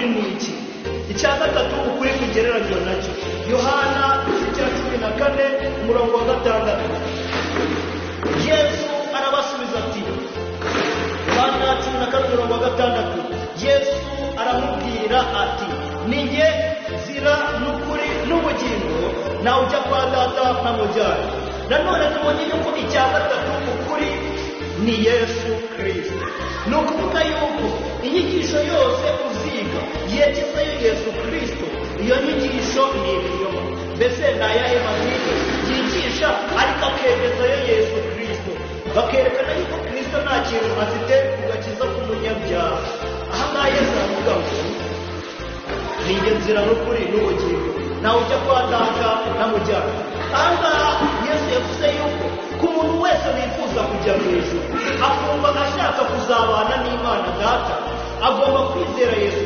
Ukuri ni iki? Icya gatatu, ukuri kugereranywa nacyo, Yohana igice cya 14, umurongo wa 6. Yesu arabasubiza ati, Yohana 14, umurongo wa 6, Yesu aramubwira ati: "Ni jye nzira n'ukuri n'ubugingo, nawe ujya kwa Data ntamujyanye." Nanone tubonye yuko icya gatatu, ukuri, ni Yesu Kirisito. Ni ukuvuga yuko inyigisho yose uziga yegezayo Yesu Kirisito, iyo nyigisho ni ibinyoma. Mbese ni ayahe madini yigisha ariko akegezayo Yesu Kirisito, bakerekana yuko Kirisito nta kintu afite ku gakiza k'umunyabyaha? Aha ngaha Yesu aravuga ngo: "Ni njye nzira n'ukuri n'ubugingo, nawe ujya kwa Data ntamujyana." Aha ngaha Yesu yavuze yuko ku muntu wese wifuza kujya mu ijuru, akumva ashaka kuzabana n'Imana Data, agomba kwizera Yesu.